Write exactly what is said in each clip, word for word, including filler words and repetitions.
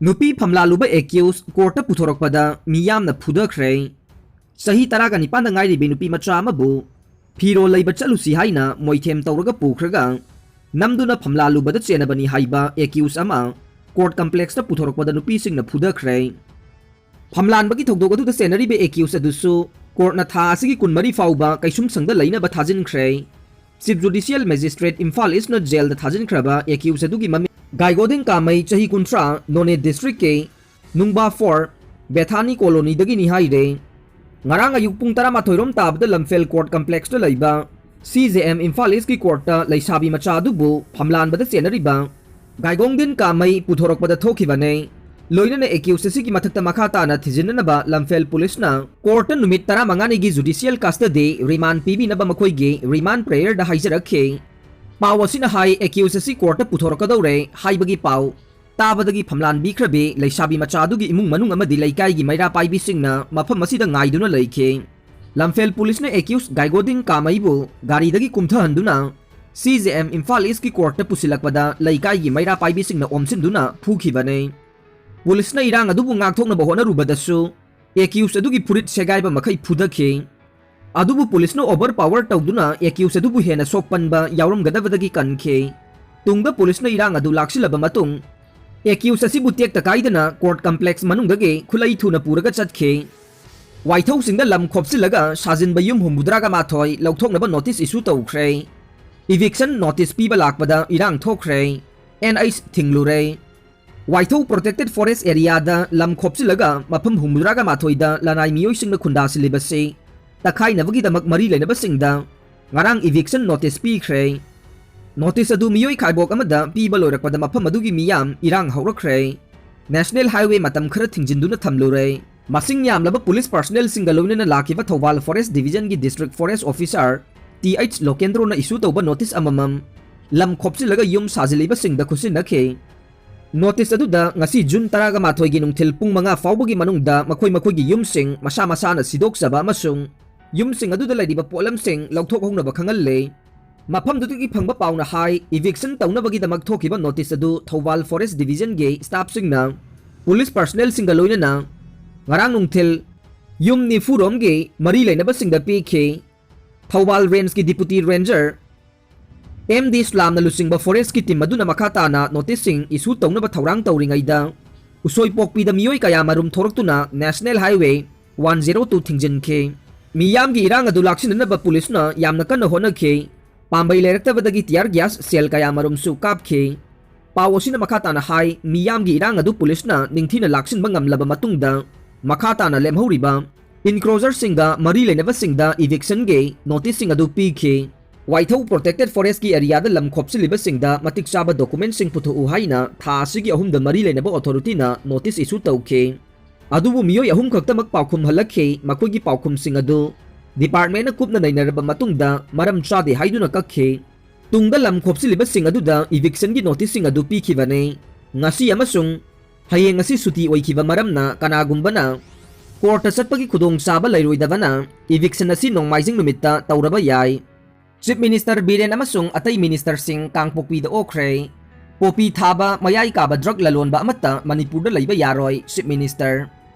ꯅꯨꯄꯤ ꯐꯝꯂꯥꯜꯂꯨꯕ ꯑꯦꯀ꯭ꯌꯨꯁ ꯀꯣꯔꯠꯇ ꯄꯨꯊꯣꯔꯛꯄꯗ ꯃꯤꯌꯥꯝꯅ ꯐꯨꯗꯈ꯭ꯔꯦ꯫ ꯆꯍꯤ ꯇꯔꯥꯒ ꯅꯤꯄꯥꯟꯗ ꯉꯥꯏꯔꯤꯕꯤ ꯅꯨꯄꯤ ꯃꯆꯥ ꯑꯃꯕꯨ ꯐꯤꯔꯣꯜ ꯂꯩꯕ ꯆꯠꯂꯨꯁꯤ ꯍꯥꯏꯅ ꯃꯣꯏꯊꯦꯝ ꯇꯧꯔꯒ ꯄꯨꯈ꯭ꯔꯒ ꯅꯝꯗꯨꯅ ꯐꯝꯂꯥꯜꯂꯨꯕꯗ ꯆꯦꯟꯅꯕꯅꯤ ꯍꯥꯏꯕ ꯑꯦꯀ꯭ꯌꯨꯁ ꯑꯃ ꯀꯣꯔꯠ ꯀꯝꯄ꯭ꯂꯦꯛꯁꯇ ꯄꯨꯊꯣꯔꯛꯄꯗ ꯅꯨꯄꯤꯁꯤꯡꯅ ꯐꯨꯗꯈ꯭ꯔꯦ꯫ ꯐꯝꯂꯥꯟꯕꯒꯤ ꯊꯧꯗꯣꯛ ꯑꯗꯨꯗ ꯆꯦꯟꯅꯔꯤꯕ ꯑꯦꯀ꯭ꯌꯨꯁ ꯑꯗꯨꯁꯨ ꯀꯣꯔꯠꯅ ꯊꯥ ꯑꯁꯤꯒꯤ ꯀꯨꯟꯃꯔꯤ ꯐꯥꯎꯕ ꯀꯩꯁꯨꯝꯁꯪꯗ ꯂꯩꯅꯕ ꯊꯥꯖꯤꯟꯈ꯭ꯔꯦ꯫ ꯆꯤꯐ ꯖꯨꯗꯤꯁꯤꯌꯦꯜ ꯃꯦꯖꯤꯁꯇ꯭ꯔꯦꯠ ꯏꯝꯐꯥꯜ ꯏꯁꯅ ꯖꯦꯜꯗ ꯊꯥꯖꯤꯟꯈ꯭ꯔꯕ ꯑꯦꯀ꯭ꯌꯨꯁ ꯑꯗꯨꯒꯤ ꯃꯃꯤꯡ ꯒꯥꯏꯒꯣꯗꯤꯡ ꯀꯥꯃꯩ, ꯆꯍꯤ ꯀꯨꯟꯊ꯭ꯔꯥ, ꯅꯣꯅꯦ ꯗꯤꯁꯇ꯭ꯔꯤꯛꯀꯤ ꯅꯨꯡꯕꯥ ꯐꯣꯔ ꯕꯦꯊꯥꯅꯤ ꯀꯣꯂꯣꯅꯤꯗꯒꯤꯅꯤ ꯍꯥꯏꯔꯦ꯫ ꯉꯔꯥꯡ ꯑꯌꯨꯛ ꯄꯨꯡ ꯇꯔꯥꯃꯥꯊꯣꯏ ꯔꯣꯝ ꯇꯥꯕꯗ ꯂꯝꯐꯦꯜ ꯀꯣꯔꯠ ꯀꯝꯄ꯭ꯂꯦꯛꯁꯇ ꯂꯩꯕ ꯁꯤ ꯖꯦ ꯑꯦꯝ ꯏꯝꯐꯥꯜ ꯏꯁꯀꯤ ꯀꯣꯔꯠꯇ ꯂꯩꯁꯥꯕꯤ ꯃꯆꯥ ꯑꯗꯨꯕꯨ ꯐꯝꯂꯥꯟꯕꯗ ꯆꯦꯟꯅꯔꯤꯕ ꯒꯥꯏꯒꯣꯡꯗꯤꯟ ꯀꯥꯃꯩ ꯄꯨꯊꯣꯔꯛꯄꯗ ꯊꯣꯛꯈꯤꯕꯅꯦ꯫ ꯂꯣꯏꯅꯅ ꯑꯦꯀ꯭ꯌꯨꯁ ꯑꯁꯤꯒꯤ ꯃꯊꯛꯇ ꯃꯈꯥ ꯇꯥꯅ ꯊꯤꯖꯤꯟꯅꯅꯕ ꯂꯝꯐꯦꯜ ꯄꯨꯂꯤꯁꯅ ꯀꯣꯔꯠꯇ ꯅꯨꯃꯤꯠ ꯇꯔꯥꯃꯉꯥꯅꯤꯒꯤ ꯖꯨꯗꯤꯁꯤꯌꯦꯜ ꯀꯁꯇꯗꯤ ꯔꯤꯃꯥꯟ ꯄꯤꯕꯤꯅꯕ ꯃꯈꯣꯏꯒꯤ ꯔꯤꯃꯥꯟ ꯄ꯭ꯔꯦꯌꯔꯗ ꯍꯥꯏꯖꯔꯛꯈꯤ꯫ ꯄꯥꯎ ꯑꯁꯤꯅ ꯍꯥꯏ, ꯑꯦꯀ꯭ꯌꯨꯁ ꯑꯁꯤ ꯀꯣꯔꯠꯇ ꯄꯨꯊꯣꯔꯛꯀꯗꯧꯔꯦ ꯍꯥꯏꯕꯒꯤ ꯄꯥꯎ ꯇꯥꯕꯗꯒꯤ ꯐꯝꯂꯥꯟꯕꯤꯈ꯭ꯔꯕꯤ ꯂꯩꯁꯥꯕꯤ ꯃꯆꯥ ꯑꯗꯨꯒꯤ ꯏꯃꯨꯡ ꯃꯅꯨꯡ ꯑꯃꯗꯤ ꯂꯩꯀꯥꯏꯒꯤ ꯃꯩꯔꯥ ꯄꯥꯏꯕꯤꯁꯤꯡꯅ ꯃꯐꯝ ꯑꯁꯤꯗ ꯉꯥꯏꯗꯨꯅ ꯂꯩꯈꯤ꯫ ꯂꯝꯐꯦꯜ ꯄꯨꯂꯤꯁꯅ ꯑꯦꯀ꯭ꯌꯨꯁ ꯒꯥꯏꯒꯣꯗꯤꯡ ꯀꯥꯃꯩꯕꯨ ꯒꯥꯔꯤꯗꯒꯤ ꯀꯨꯝꯊꯍꯟꯗꯨꯅ ꯁꯤ ꯖꯦ ꯑꯦꯝ ꯏꯝꯐꯥꯜ ꯏꯁꯀꯤ ꯀꯣꯔꯠꯇ ꯄꯨꯁꯤꯜꯂꯛꯄꯗ ꯂꯩꯀꯥꯏꯒꯤ ꯃꯩꯔꯥ ꯄꯥꯏꯕꯤꯁꯤꯡꯅ ꯑꯣꯝꯁꯤꯟꯗꯨꯅ ꯐꯨꯈꯤꯕꯅꯤ꯫ ꯄꯨꯂꯤꯁꯅ ꯏꯔꯥꯡ ꯑꯗꯨꯕꯨ ꯉꯥꯛꯊꯣꯛꯅꯕ ꯍꯣꯠꯅꯔꯨꯕꯗꯁꯨ ꯑꯦꯀ꯭ꯌꯨꯁ ꯑꯗꯨꯒꯤ ꯐꯨꯔꯤꯠ ꯁꯦꯒꯥꯏꯕ ꯃꯈꯩ ꯐꯨꯗꯈꯤ꯫ ꯑꯗꯨꯕꯨ ꯄꯨꯂꯤꯁꯅ ꯑꯣꯚꯔ ꯄꯥꯋꯔ ꯇꯧꯗꯨꯅ ꯑꯦꯀ꯭ꯌꯨꯁ ꯑꯗꯨꯕꯨ ꯍꯦꯟꯅ ꯁꯣꯛꯄꯟꯕ ꯌꯥꯎꯔꯝꯒꯗꯕꯗꯒꯤ ꯀꯟꯈꯤ꯫ ꯇꯨꯡꯗ ꯄꯨꯂꯤꯁꯅ ꯏꯔꯥꯡ ꯑꯗꯨ ꯂꯥꯛꯁꯤꯜꯂꯕ ꯃꯇꯨꯡ ꯑꯦꯀ꯭ꯌꯨꯁ ꯑꯁꯤꯕꯨ ꯇꯦꯛꯇ ꯀꯥꯏꯗꯅ ꯀꯣꯔꯠ ꯀꯝꯄ꯭ꯂꯦꯛꯁ ꯃꯅꯨꯡꯗꯒꯤ ꯈꯨꯠꯂꯩ ꯊꯨꯅ ꯄꯨꯔꯒ ꯆꯠꯈꯤ꯫ ꯋꯥꯏꯊꯧꯁꯤꯡꯗ ꯂꯝ ꯈꯣꯞꯆꯤꯜꯂꯒ ꯁꯥꯖꯤꯟꯕ ꯌꯨꯝ ꯍꯨꯝꯐꯨꯇꯔꯥꯒ ꯃꯥꯊꯣꯏ ꯂꯧꯊꯣꯛꯅꯕ ꯅꯣꯇꯤꯁ ꯏꯁꯨ ꯇꯧꯈ꯭ꯔꯦ꯫ ꯏꯚꯤꯛꯁꯟ ꯅꯣꯇꯤꯁ ꯄꯤꯕ ꯂꯥꯛꯄꯗ ꯏꯔꯥꯡ ꯊꯣꯛꯈ꯭ꯔꯦ꯫ ꯑꯦꯟ ꯑꯩꯆ ꯊꯤꯡꯂꯨꯔꯦ꯫ ꯋꯥꯏꯊꯧ ꯄ꯭ꯔꯣꯇꯦꯛꯇꯦꯗ ꯐꯣꯔꯦꯁ ꯑꯦꯔꯤꯌꯥꯗ ꯂꯝ ꯈꯣꯞꯆꯤꯜꯂꯒ ꯃꯐꯝ ꯍꯨꯝꯐꯨꯇꯔꯥꯒ ꯃꯥꯊꯣꯏꯗ ꯂꯅꯥꯏ ꯃꯤꯑꯣꯏꯁꯤꯡꯅ ꯈꯨꯟꯗꯥꯁꯤꯜꯂꯤꯕꯁꯤ ꯇꯛꯈꯥꯏꯅꯕꯒꯤꯗꯃꯛ ꯃꯔꯤ ꯂꯩꯅꯕꯁꯤꯡꯗ ꯉꯔꯥꯡ ꯏꯚꯤꯛꯁꯟ ꯅꯣꯇꯤꯁ ꯄꯤꯈ꯭ꯔꯦ꯫ ꯅꯣꯇꯤꯁ ꯑꯗꯨ ꯃꯤꯑꯣꯏ ꯈꯥꯏꯕꯣꯛ ꯑꯃꯗ ꯄꯤꯕ ꯂꯣꯏꯔꯛꯄꯗ ꯃꯐꯝ ꯑꯗꯨꯒꯤ ꯃꯤꯌꯥꯝ ꯏꯔꯥꯡ ꯍꯧꯔꯛꯈ꯭ꯔꯦ꯫ ꯅꯦꯁꯅꯦꯜ ꯍꯥꯏꯋꯦ ꯃꯇꯝ ꯈꯔ ꯊꯤꯡꯖꯤꯟꯗꯨꯅ ꯊꯝꯂꯨꯔꯦ꯫ ꯃꯁꯤꯡ ꯌꯥꯝꯂꯕ ꯄꯨꯂꯤꯁ ꯄꯥꯔꯁꯅꯦꯜꯁꯤꯡꯒ ꯂꯣꯏꯅꯅ ꯂꯥꯛꯈꯤꯕ ꯊꯧꯕꯥꯜ ꯐꯣꯔꯦꯁ ꯗꯤꯚꯤꯖꯟꯒꯤ district forest officer T H ꯂꯣꯀꯦꯟꯗ꯭ꯔꯣꯅ ꯏꯁꯨ ꯇꯧꯕ ꯅꯣꯇꯤꯁ ꯑꯃꯃꯝ ꯂꯝ ꯈꯣꯞꯆꯤꯜꯂꯒ ꯌꯨꯝ ꯁꯥꯖꯤꯜꯂꯤꯕꯁꯤꯡꯗ ꯈꯨꯠꯁꯤꯟꯅꯈꯤ꯫ ꯅꯣꯇꯤꯁ ꯑꯗꯨꯗ ꯉꯁꯤ ꯖꯨꯟ ꯇꯔꯥꯒ ꯃꯥꯊꯣꯏꯒꯤ ꯅꯨꯡꯊꯤꯜ ꯄꯨꯡ ꯃꯉꯥ ꯐꯥꯎꯕꯒꯤ ꯃꯅꯨꯡꯗ ꯃꯈꯣꯏ ꯃꯈꯣꯏꯒꯤ ꯌꯨꯝꯁꯤꯡ ꯃꯁꯥ ꯃꯁꯥꯅ ꯁꯤꯗꯣꯛꯆꯕ ꯑꯃꯁꯨꯡ ꯌꯨꯝꯁꯤꯡ ꯑꯗꯨꯗ ꯂꯩꯔꯤꯕ ꯄꯣꯠꯂꯝꯁꯤꯡ ꯂꯧꯊꯣꯛꯍꯧꯅꯕ ꯈꯪꯍꯜꯂꯦ꯫ ꯃꯐꯝꯗꯨꯗꯒꯤ ꯐꯪꯕ ꯄꯥꯎꯅ ꯍꯥꯏ, ꯏꯚꯤꯛꯁꯟ ꯇꯧꯅꯕꯒꯤꯗꯃꯛ ꯊꯣꯛꯈꯤꯕ ꯅꯣꯇꯤꯁ ꯑꯗꯨ ꯊꯧꯕꯥꯜ ꯐꯣꯔꯦꯁ ꯗꯤꯚꯤꯖꯟꯒꯤ ꯁ꯭ꯇꯥꯐꯁꯤꯡꯅ ꯄꯨꯂꯤꯁ ꯄꯔꯁꯅꯦꯜꯁꯤꯡꯒ ꯂꯣꯏꯅꯅ ꯉꯔꯥꯡ ꯅꯨꯡꯊꯤꯜ ꯌꯨꯝ ꯅꯤꯐꯨ ꯔꯣꯝꯒꯤ ꯃꯔꯤ ꯂꯩꯅꯕꯁꯤꯡꯗ ꯄꯤꯈꯤ꯫ ꯊꯧꯕꯥꯜ ꯔꯦꯟꯖꯀꯤ ꯗꯤꯄꯨꯇꯤ ꯔꯦꯟꯖꯔ ꯑꯦꯝ ꯗꯤ ꯁ꯭ꯂꯥꯝꯅ ꯂꯨꯆꯤꯡꯕ ꯐꯣꯔꯦꯁ꯭ꯠꯀꯤ ꯇꯤꯝ ꯑꯗꯨꯅ ꯃꯈꯥ ꯇꯥꯅ ꯅꯣꯇꯤꯁꯁꯤꯡ ꯏꯁꯨ ꯇꯧꯅꯕ ꯊꯧꯔꯥꯡ ꯇꯧꯔꯤꯉꯩꯗ, ꯎꯁꯣꯏꯄꯣꯛꯄꯤꯗ ꯃꯤꯑꯣꯏ ꯀꯌꯥ ꯃꯔꯨꯝ ꯊꯣꯔꯛꯇꯨꯅ national highway one zero two ꯊꯤꯡꯖꯤꯟꯈꯤ꯫ ꯃꯤꯌꯥꯝꯒꯤ ꯏꯔꯥꯡ ꯑꯗꯨ ꯂꯥꯛꯁꯤꯟꯅꯅꯕ ꯄꯨꯂꯤꯁꯅ ꯌꯥꯝꯅ ꯀꯟꯅ ꯍꯣꯠꯅꯈꯤ꯫ ꯄꯥꯝꯕꯩ ꯂꯩꯔꯛꯇꯕꯗꯒꯤ ꯇꯤꯌꯥꯔ ꯒ꯭ꯌꯥꯁ ꯁꯦꯜ ꯀꯌꯥ ꯃꯔꯨꯝꯁꯨ ꯀꯥꯞꯈꯤ꯫ ꯄꯥꯎ ꯑꯁꯤꯅ ꯃꯈꯥ ꯇꯥꯅ ꯍꯥꯏ, ꯃꯤꯌꯥꯝꯒꯤ ꯏꯔꯥꯡ ꯑꯗꯨ ꯄꯨꯂꯤꯁꯅ ꯅꯤꯡꯊꯤꯅ ꯂꯥꯛꯁꯤꯟꯕ ꯉꯝꯂꯕ ꯃꯇꯨꯡꯗ, ꯃꯈꯥ ꯇꯥꯅ ꯂꯦꯝꯍꯧꯔꯤꯕ ꯏꯟꯀ꯭ꯔꯣꯆꯔꯁꯤꯡꯒ ꯃꯔꯤ ꯂꯩꯅꯕꯁꯤꯡꯗ ꯏꯚꯤꯛꯁꯟꯒꯤ ꯅꯣꯇꯤꯁꯁꯤꯡ ꯑꯗꯨ ꯄꯤꯈꯤ꯫ ꯋꯥꯏꯊꯧ ꯄ꯭ꯔꯣꯇꯦꯛꯇꯦꯗ ꯐꯣꯔꯦꯁ꯭ꯠꯀꯤ ꯑꯦꯔꯤꯌꯥꯗ ꯂꯝ ꯈꯣꯞꯆꯤꯜꯂꯤꯕꯁꯤꯡꯗ ꯃꯇꯤꯛ ꯆꯥꯕ ꯗꯣꯀꯨꯃꯦꯟꯠꯁꯤꯡ ꯄꯨꯊꯣꯛꯎ ꯍꯥꯏꯅ ꯊꯥ ꯑꯁꯤꯒꯤ ꯑꯍꯨꯝꯗ ꯃꯔꯤ ꯂꯩꯅꯕ ꯑꯣꯊꯣꯔꯤꯇꯤꯅ ꯅꯣꯇꯤꯁ ꯏꯁꯨ ꯇꯧꯈꯤ꯫ ꯑꯗꯨꯕꯨ ꯃꯤꯑꯣꯏ ꯑꯍꯨꯝ ꯈꯛꯇꯃꯛ ꯄꯥꯎꯈꯨꯝ ꯍꯜꯂꯛꯈꯤ꯫ ꯃꯈꯣꯏꯒꯤ ꯄꯥꯎꯈꯨꯝꯁꯤꯡ ꯑꯗꯨ ꯗꯤꯄꯥꯔꯠꯃꯦꯟꯠꯅ ꯀꯨꯞꯅ ꯅꯩꯅꯔꯕ ꯃꯇꯨꯡꯗ ꯃꯔꯝ ꯆꯥꯗꯦ ꯍꯥꯏꯗꯨꯅ ꯀꯛꯈꯤ꯫ ꯇꯨꯡꯗ ꯂꯝ ꯈꯣꯞꯆꯤꯜꯂꯤꯕꯁꯤꯡ ꯑꯗꯨꯗ ꯏꯚꯤꯛꯁꯟꯒꯤ ꯅꯣꯇꯤꯁꯁꯤꯡ ꯑꯗꯨ ꯄꯤꯈꯤꯕꯅꯤ꯫ ꯉꯁꯤ ꯑꯃꯁꯨꯡ ꯍꯌꯦꯡ ꯑꯁꯤ ꯁꯨꯇꯤ ꯑꯣꯏꯈꯤꯕ ꯃꯔꯝꯅ ꯀꯅꯥꯒꯨꯝꯕꯅ ꯀꯣꯔꯠꯇ ꯆꯠꯄꯒꯤ ꯈꯨꯗꯣꯡꯆꯥꯕ ꯂꯩꯔꯣꯏꯗꯕꯅ ꯏꯚꯤꯛꯁꯟ ꯑꯁꯤ ꯅꯣꯡꯃꯥꯏꯖꯤꯡ ꯅꯨꯃꯤꯠꯇ ꯇꯧꯔꯕ ꯌꯥꯏ꯫ ꯆꯤꯐ ꯃꯤꯅꯤꯁꯇꯔ ꯕꯤꯔꯦꯟ ꯑꯃꯁꯨꯡ ꯑꯇꯩ ꯃꯤꯅꯤꯁꯇꯔꯁꯤꯡ ꯀꯥꯡꯄꯣꯛꯄꯤꯗ ꯑꯣꯛꯈ꯭ꯔꯦ꯫ ꯄꯣꯄꯤ ꯊꯥꯕ, ꯃꯌꯥꯏ ꯀꯥꯕ ꯗ꯭ꯔꯒ ꯂꯂꯣꯟꯕ ꯑꯃꯠꯇ ꯃꯅꯤꯄꯨꯔꯗ ꯂꯩꯕ ꯌꯥꯔꯣꯏ, chief minister.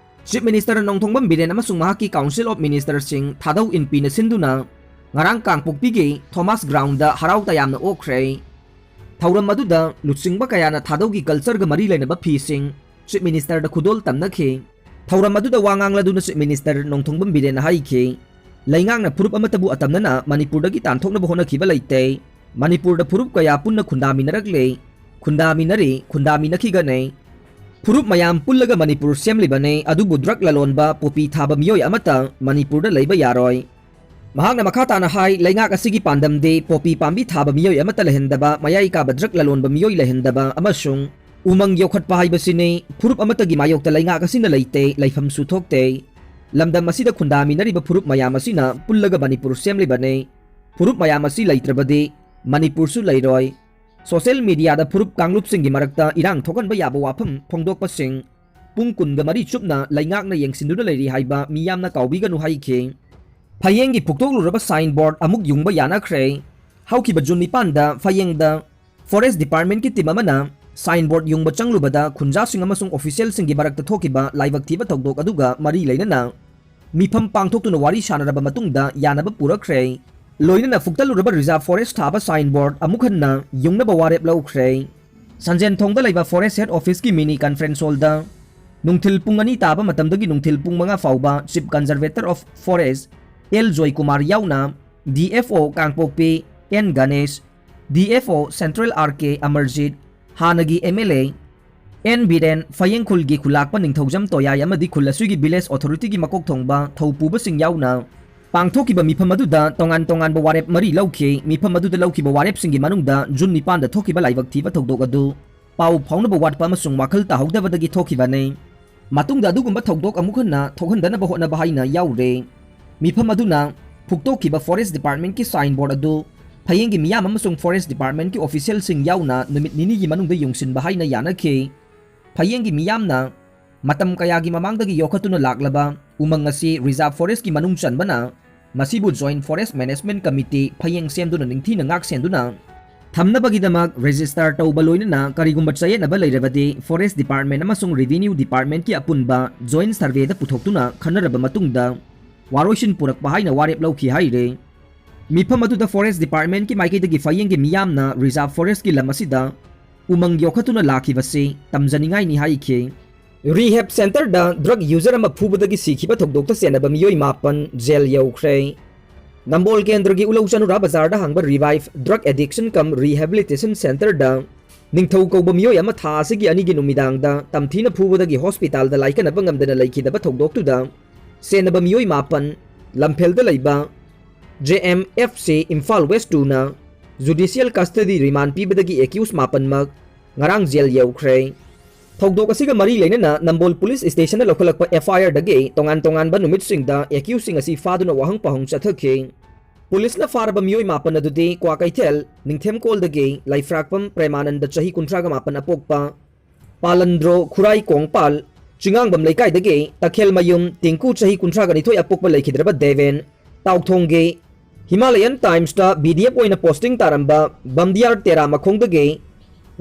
Chief minister Nongthombam Biren ꯑꯃꯁꯨꯡ ꯃꯍꯥꯛꯀꯤ ꯀꯥꯎꯟꯁꯤꯜ ꯑꯣꯐ ꯃꯤꯅꯤꯁꯇꯔꯁꯤꯡ ꯊꯥꯗꯧ ꯏꯟꯄꯤꯅ ꯁꯤꯟꯗꯨꯅ ꯉꯔꯥꯡ ꯀꯥꯡꯄꯣꯛꯄꯤꯒꯤ ꯊꯣꯃꯥꯁ ꯒ꯭ꯔꯥꯎꯟꯗ ꯍꯔꯥꯎ ꯇꯌꯥꯝꯅ ꯑꯣꯛꯈ꯭ꯔꯦ꯫ ꯊꯧꯔꯝ ꯑꯗꯨꯗ ꯂꯨꯆꯤꯡꯕ ꯀꯌꯥꯅ ꯊꯥꯗꯧꯒꯤ ꯀꯜꯆꯔꯒ ꯃꯔꯤ ꯂꯩꯅꯕ ꯐꯤꯁꯤꯡ ꯆꯤꯐ ꯃꯤꯅꯤꯁꯇꯔꯗ ꯈꯨꯗꯣꯜ ꯇꯝꯅꯈꯤ꯫ ꯊꯧꯔꯝ ꯑꯗꯨꯗ ꯋꯥ ꯉꯥꯡꯂꯗꯨꯅ ꯆꯤꯐ ꯃꯤꯅꯤꯁꯇꯔ ꯅꯣꯡꯊꯣꯝꯕꯝ ꯕꯤꯔꯦꯟꯅ ꯍꯥꯏꯈꯤ, ꯂꯩꯉꯥꯛꯅ ꯐꯨꯔꯨꯞ ꯑꯃꯠꯇꯕꯨ ꯑꯇꯝꯅꯅ ꯃꯅꯤꯄꯨꯔꯗꯒꯤ ꯇꯥꯟꯊꯣꯛꯅꯕ ꯍꯣꯠꯅꯈꯤꯕ ꯂꯩꯇꯦ꯫ ꯃꯅꯤꯄꯨꯔꯗ ꯐꯨꯔꯨꯞ ꯀꯌꯥ ꯄꯨꯟꯅ ꯈꯨꯟꯗꯥꯃꯤꯟꯅꯔꯛꯂꯦ, ꯈꯨꯟꯗꯥꯃꯤꯟꯅꯔꯤ, ꯈꯨꯟꯗꯥꯃꯤꯟꯅꯈꯤꯒꯅꯤ꯫ ꯐꯨꯔꯨꯞ ꯃꯌꯥꯝ ꯄꯨꯜꯂꯒ ꯃꯅꯤꯄꯨꯔ ꯁꯦꯝꯂꯤꯕꯅꯤ, ꯑꯗꯨꯕꯨ ꯗ꯭ꯔꯒ ꯂꯂꯣꯟꯕ, ꯄꯣꯄꯤ ꯊꯥꯕ ꯃꯤꯑꯣꯏ ꯑꯃꯠꯇ ꯃꯅꯤꯄꯨꯔꯗ ꯂꯩꯕ ꯌꯥꯔꯣꯏ꯫ ꯃꯍꯥꯛꯅ ꯃꯈꯥ ꯇꯥꯅ ꯍꯥꯏ, ꯂꯩꯉꯥꯛ ꯑꯁꯤꯒꯤ ꯄꯥꯟꯗꯝꯗꯤ ꯄꯣꯄꯤ ꯄꯥꯝꯕꯤ ꯊꯥꯕ ꯃꯤꯑꯣꯏ ꯑꯃꯠꯇ ꯂꯩꯍꯟꯗꯕ, ꯃꯌꯥꯏ ꯀꯥꯕ ꯗ꯭ꯔꯒ ꯂꯂꯣꯟꯕ ꯃꯤꯑꯣꯏ ꯂꯩꯍꯟꯗꯕ ꯑꯃꯁꯨꯡ ꯎꯃꯪ ꯌꯣꯛꯈꯠꯄ ꯍꯥꯏꯕꯁꯤꯅꯤ꯫ ꯐꯨꯔꯨꯞ ꯑꯃꯠꯇꯒꯤ ꯃꯥꯌꯣꯛꯇ ꯂꯩꯉꯥꯛ ꯑꯁꯤꯅ ꯂꯩꯇꯦ, ꯂꯩꯐꯝꯁꯨ ꯊꯣꯛꯇꯦ꯫ ꯂꯝꯗꯝ ꯑꯁꯤꯗ ꯈꯨꯟꯗꯥꯃꯤꯟꯅꯔꯤꯕ ꯐꯨꯔꯨꯞ ꯃꯌꯥꯝ ꯑꯁꯤꯅ ꯄꯨꯜꯂꯒ ꯃꯅꯤꯄꯨꯔ ꯁꯦꯝꯂꯤꯕꯅꯤ꯫ ꯐꯨꯔꯨꯞ ꯃꯌꯥꯝ ꯑꯁꯤ ꯂꯩꯇ꯭ꯔꯕꯗꯤ ꯃꯅꯤꯄꯨꯔꯁꯨ ꯂꯩꯔꯣꯏ꯫ ꯁꯣꯁꯤꯌꯦꯜ ꯃꯤꯗꯤꯌꯥꯗ ꯐꯨꯔꯨꯞ ꯀꯥꯡꯂꯨꯞꯁꯤꯡꯒꯤ ꯃꯔꯛꯇ ꯏꯔꯥꯡ ꯊꯣꯛꯍꯟꯕ ꯌꯥꯕ ꯋꯥꯐꯝ ꯐꯣꯡꯗꯣꯛꯄꯁꯤꯡ ꯄꯨꯡ ꯀꯨꯟꯒ ꯃꯔꯤ ꯆꯨꯞꯅ ꯂꯩꯉꯥꯛꯅ ꯌꯦꯡꯁꯤꯟꯗꯨꯅ ꯂꯩꯔꯤ ꯍꯥꯏꯕ ꯃꯤꯌꯥꯝꯅ ꯀꯥꯎꯕꯤꯒꯅꯨ ꯍꯥꯏꯈꯤ꯫ ꯐꯌꯦꯡꯒꯤ ꯐꯨꯛꯇꯣꯛꯂꯨꯔꯕ ꯁꯥꯏꯟ ꯕꯣꯔꯗ ꯑꯃꯨꯛ ꯌꯨꯡꯕ ꯌꯥꯅꯈ꯭ꯔꯦ꯫ ꯍꯧꯈꯤꯕ ꯖꯨꯟ ꯅꯤꯄꯥꯟꯗ ꯐꯌꯦꯡꯗ ꯐꯣꯔꯦꯁ꯭ꯠ ꯗꯤꯄꯥꯔꯠꯃꯦꯟꯠꯀꯤ ꯇꯤꯝ ꯑꯃꯅ Signboard ꯌꯨꯡꯕ ꯆꯪꯂꯨꯕꯗ ꯈꯨꯟꯖꯥꯁꯤꯡ ꯑꯃꯁꯨꯡ officialꯁꯤꯡꯒꯤ ꯃꯔꯛꯇ ꯊꯣꯛꯈꯤꯕ ꯂꯥꯏꯕꯛ ꯊꯤꯕ ꯊꯧꯗꯣꯛ ꯑꯗꯨꯒ ꯃꯔꯤ ꯂꯩꯅꯅ ꯃꯤꯐꯝ ꯄꯥꯡꯊꯣꯛꯇꯨꯅ ꯋꯥꯔꯤ ꯁꯥꯅꯔꯕ ꯃꯇꯨꯡꯗ ꯌꯥꯅꯕ ꯄꯨꯔꯛꯈ꯭ꯔꯦ꯫ ꯂꯣꯏꯅꯅ ꯐꯨꯛꯇꯠꯂꯨꯔꯕ reserve forest ꯊꯥꯕ signboard ꯑꯃꯨꯛ ꯍꯟꯅ ꯌꯨꯡꯅꯕ ꯋꯥꯔꯦꯞ ꯂꯧꯈ꯭ꯔꯦ꯫ ꯁꯟꯖꯦꯟꯊꯣꯡꯗ ꯂꯩꯕ forest head officeꯀꯤ mini conference hallꯗ ꯅꯨꯡꯊꯤꯜ ꯄꯨꯡ ꯑꯅꯤ ꯇꯥꯕ ꯃꯇꯝꯗꯒꯤ ꯅꯨꯡꯊꯤꯜ ꯄꯨꯡ ꯃꯉꯥ ꯐꯥꯎꯕ Chief Conservator of Forest L Joykumar ꯌꯥꯎꯅ D F O Kangpokpi N Ganesh, D F O Central R K Amarjit, ꯍꯥꯟꯅꯒꯤ M L A N Biren, Phayeng ꯈꯨꯜꯒꯤ ꯈꯨꯂꯥꯛꯄ ꯅꯤꯡꯊꯧꯖꯝ ꯇꯣꯌꯥꯏ ꯑꯃꯗꯤ ꯈꯨꯜ ꯑꯁꯤꯒꯤ village authorityꯒꯤ ꯃꯀꯣꯛ ꯊꯣꯡꯕ ꯊꯧꯄꯨꯕꯁꯤꯡ ꯌꯥꯎꯅ ꯄꯥꯡꯊꯣꯛꯈꯤꯕ ꯃꯤꯐꯝ ꯑꯗꯨꯗ ꯇꯣꯉꯥꯟ ꯇꯣꯉꯥꯟꯕ ꯋꯥꯔꯦꯞ ꯃꯔꯤ ꯂꯧꯈꯤ꯫ ꯃꯤꯐꯝ ꯑꯗꯨꯗ ꯂꯧꯈꯤꯕ ꯋꯥꯔꯦꯞꯁꯤꯡꯒꯤ ꯃꯅꯨꯡꯗ ꯖꯨꯟ ꯅꯤꯄꯥꯟꯗ ꯊꯣꯛꯈꯤꯕ ꯂꯥꯏꯕꯛ ꯊꯤꯕ ꯊꯧꯗꯣꯛ ꯑꯗꯨ ꯄꯥꯎ ꯐꯥꯎꯅꯕ ꯋꯥꯠꯄ ꯑꯃꯁꯨꯡ ꯋꯥꯈꯜ ꯇꯥꯍꯧꯗꯕꯗꯒꯤ ꯊꯣꯛꯈꯤꯕꯅꯤ꯫ ꯃꯇꯨꯡꯗ ꯑꯗꯨꯒꯨꯝꯕ ꯊꯧꯗꯣꯛ ꯑꯃꯨꯛ ꯍꯟꯅ ꯊꯣꯛꯍꯟꯗꯅꯕ ꯍꯣꯠꯅꯕ ꯍꯥꯏꯅ ꯌꯥꯎꯔꯦ꯫ ꯃꯤꯐꯝ ꯑꯗꯨꯅ ꯐꯨꯛꯇꯣꯛꯈꯤꯕ forest departmentꯀꯤ signboard ꯑꯗꯨ ꯐꯌꯦꯡꯒꯤ ꯃꯤꯌꯥꯝ ꯑꯃꯁꯨꯡ forest departmentꯀꯤ officialꯁꯤꯡ ꯌꯥꯎꯅ ꯅꯨꯃꯤꯠ ꯅꯤꯅꯤꯒꯤ ꯃꯅꯨꯡꯗ ꯌꯨꯡꯁꯤꯟꯕ ꯍꯥꯏꯅ ꯌꯥꯅꯈꯤ꯫ ꯐꯌꯦꯡꯒꯤ ꯃꯤꯌꯥꯝꯅ ꯃꯇꯝ ꯀꯌꯥꯒꯤ ꯃꯃꯥꯡꯗꯒꯤ ꯌꯣꯛꯈꯠꯇꯨꯅ ꯂꯥꯛꯂꯕ ꯎꯃꯪ ꯑꯁꯤ reserve forestꯀꯤ ꯃꯅꯨꯡ ꯆꯟꯕꯅ ꯃꯁꯤꯕꯨ Joint Forest Management Committee ꯐꯌꯦꯡ ꯁꯦꯝꯗꯨꯅ ꯅꯤꯡꯊꯤꯅ ꯉꯥꯛ ꯁꯦꯟꯗꯨꯅ ꯊꯝꯅꯕꯒꯤꯗꯃꯛ register ꯇꯧꯕ ꯂꯣꯏꯅꯅ ꯀꯔꯤꯒꯨꯝꯕ ꯆꯌꯦꯠꯅꯕ ꯂꯩꯔꯕꯗꯤ forest department ꯑꯃꯁꯨꯡ revenue departmentꯀꯤ ꯑꯄꯨꯟꯕ joint surveyꯗ ꯄꯨꯊꯣꯛꯇꯨꯅ ꯈꯟꯅꯔꯕ ꯃꯇꯨꯡꯗ ꯋꯥꯔꯣꯏꯁꯤꯟ ꯄꯨꯔꯛꯄ ꯍꯥꯏꯅ ꯋꯥꯔꯦꯞ ꯂꯧꯈꯤ ꯍꯥꯏꯔꯦ꯫ ꯃꯤꯐꯝ ꯑꯗꯨꯗ forest departmentꯀꯤ ꯃꯥꯏꯀꯩꯗꯒꯤ ꯐꯌꯦꯡꯒꯤ ꯃꯤꯌꯥꯝꯅ reserve forestꯀꯤ ꯂꯝ ꯑꯁꯤꯗ ꯎꯃꯪ ꯌꯣꯛꯈꯠꯇꯨꯅ ꯂꯥꯛꯈꯤꯕꯁꯤ ꯇꯝꯖꯅꯤꯡꯉꯥꯏꯅꯤ ꯍꯥꯏꯈꯤ꯫ Rehab centreꯗ drug user ꯑꯃ ꯐꯨꯕꯗꯒꯤ ꯁꯤꯈꯤꯕ ꯊꯧꯗꯣꯛꯇ ꯆꯦꯟꯅꯕ ꯃꯤꯑꯣꯏ ꯃꯥꯄꯟ jail ꯌꯧꯈ꯭ꯔꯦ꯫ ꯅꯝꯕꯣꯜ ꯀꯦꯟꯗ꯭ꯔꯒꯤ ꯎꯂꯧ ꯆꯅꯨꯔꯥ ꯕꯖꯥꯔꯗ ꯍꯥꯡꯕ Revive Drug Addiction cum Rehabilitation Centreꯗ ꯅꯤꯡꯊꯧ ꯀꯧꯕ ꯃꯤꯑꯣꯏ ꯑꯃ ꯊꯥ ꯑꯁꯤꯒꯤ ꯑꯅꯤꯒꯤ ꯅꯨꯃꯤꯗꯥꯡꯗ ꯇꯝꯊꯤꯅ ꯐꯨꯕꯗꯒꯤ hospitalꯗ ꯂꯥꯏꯀꯠꯅꯕ ꯉꯝꯗꯅ ꯂꯩꯈꯤꯗꯕ ꯊꯧꯗꯣꯛꯇꯨꯗ ꯆꯦꯟꯅꯕ ꯃꯤꯑꯣꯏ ꯃꯥꯄꯟ ꯂꯝꯐꯦꯜꯗ ꯂꯩꯕ J M F C Imphal West twoꯅ judicial custody remand ꯄꯤꯕꯗꯒꯤ accused ꯃꯥꯄꯟꯃꯛ ꯉꯔꯥꯡ jail ꯌꯧꯈ꯭ꯔꯦ꯫ ꯊꯧꯗꯣꯛ ꯑꯁꯤꯒ ꯃꯔꯤ ꯂꯩꯅꯅ ꯅꯝꯕꯣꯜ police stationꯅ ꯂꯧꯈꯠꯂꯛꯄ F I Rꯗꯒꯤ ꯇꯣꯉꯥꯟ ꯇꯣꯉꯥꯟꯕ ꯅꯨꯃꯤꯠꯁꯤꯡꯗ accusedꯁꯤꯡ ꯑꯁꯤ ꯐꯥꯗꯨꯅ ꯋꯥꯍꯪ ꯄꯥꯎꯍꯪ ꯆꯠꯊꯈꯤ꯫ Policeꯅ ꯐꯥꯔꯕ ꯃꯤꯑꯣꯏ ꯃꯥꯄꯟ ꯑꯗꯨꯗꯤ ꯀ꯭ꯋꯥꯀꯩꯊꯦꯜ ꯅꯤꯡꯊꯦꯝꯀꯣꯜꯗꯒꯤ ꯂꯩꯐ꯭ꯔꯥꯛꯄꯝ ꯄ꯭ꯔꯦꯃꯥꯅꯟꯗ ꯆꯍꯤ ꯀꯨꯟꯊ꯭ꯔꯥꯒ ꯃꯥꯄꯟ ꯑꯄꯣꯛꯄ, ꯄꯥꯂꯟꯗ꯭ꯔꯣ ꯈꯨꯔꯥꯏ ꯀꯣꯡꯄꯥꯜ ꯆꯤꯉꯥꯡꯕꯝ ꯂꯩꯀꯥꯏꯗꯒꯤ ꯇꯈꯦꯜꯃꯌꯨꯝ ꯇꯤꯡꯀꯨ ꯆꯍꯤ ꯀꯨꯟꯊ꯭ꯔꯥꯒ ꯅꯤꯊꯣꯏ ꯑꯄꯣꯛꯄ ꯂꯩꯈꯤꯗ꯭ꯔꯕ Deben, ꯇꯥꯎꯊꯣꯡꯒꯤ Himalayan Timesꯇ B D F ꯑꯣꯏꯅ posting ꯇꯥꯔꯝꯕ ꯕꯝꯗꯤꯌꯥꯔ ꯇꯦꯔꯥ ꯃꯈꯣꯡꯗꯒꯤ